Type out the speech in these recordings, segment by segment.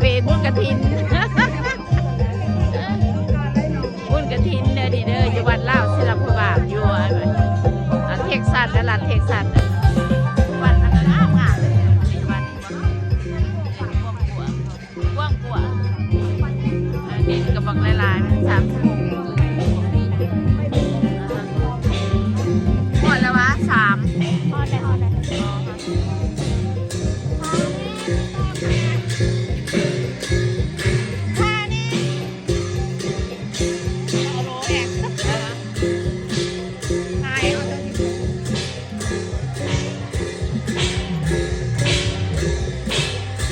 ເປັນບຸນກະຖິນ ບຸນກະຖິນເດີນີ້ເດີ ຢູ່ວັດລາວສິລະພະບາດ ຢູ່ ອາ ເທັກຊັສ ລັດເທັກຊັສ ວັດນັ້ນກະງາມໆ ເລີຍ ວັດນີ້ ກວ້າງກວ່າ ອັນນີ້ກະບັກຫຼາຍໆ ສາມສິບຫົກ ຮອດແລ້ວຫວາ ສາມ ຮອດແລ້ວ ຮອດແລ້ວ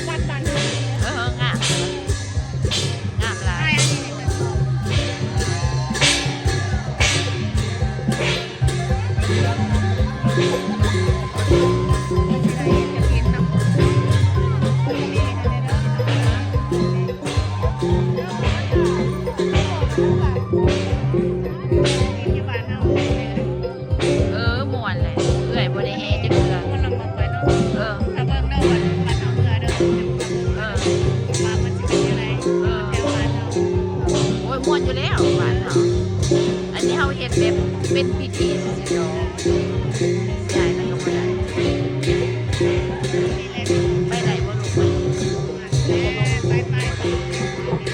ວັດບ້ານເຮົາ ເອີ ງາມ ງາມຫຼາຍ ເອີ ມ່ວນແຫຼະ ເອື້ອຍບໍ່ໄດ້ແຫ່ຈັກເທື່ອ ເອີ ຖ້າເບິ່ງເດີ ວັດ ວັດເຮົາເມື່ອເດີ ເອີ ວ່າມັນຊິເປັນຈັ່ງໃດ ເອີ ແຖວບ້ານເຮົາ ໂອ້ຍ ມ່ວນຢູ່ແລ້ວ ບ້ານເຮົາ ອັນນີ້ເຮົາເຮັດແບບເປັນພິທີ ຊິດອກ ຍ້າຍແລ້ວກະບໍ່ໄດ້ ໄປໄດ້ບໍ່ລູກ ໄປ ໄປ ໄປ ໄປ.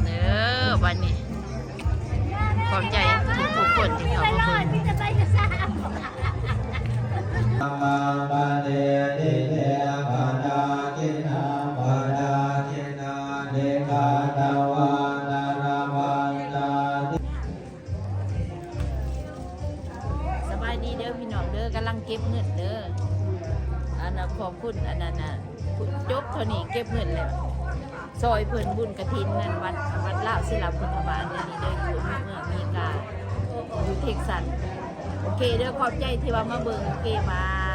ເດີ ບັດນີ້ ຂອບໃຈທຸກໆຄົນທີ່ເຂົ້າມາເບິ່ງ. ສະບາຍດີເດີພີ່ນ້ອງເດີ ກຳລັງເກັບເງິນເດີ ອັນນ່າ ຂອບຄຸນ ອັນນັ້ນນ່າ ຈົບເທົ່ານີ້ ເກັບເງິນແລ້ວ ຊ່ອຍເພິ່ນບຸນກະຖິນນັ້ນ ວັດ ວັດລາວສິລະພຸດທະບາດ ອັນນີ້ເດີ ຢູ່ເມືອງອາເມລິກາ ຢູ່ເທັກຊັສ. ໂອເຄເດີ ຂອບໃຈທີ່ວ່າມາເບິ່ງ ໂອເຄ ບາຍ.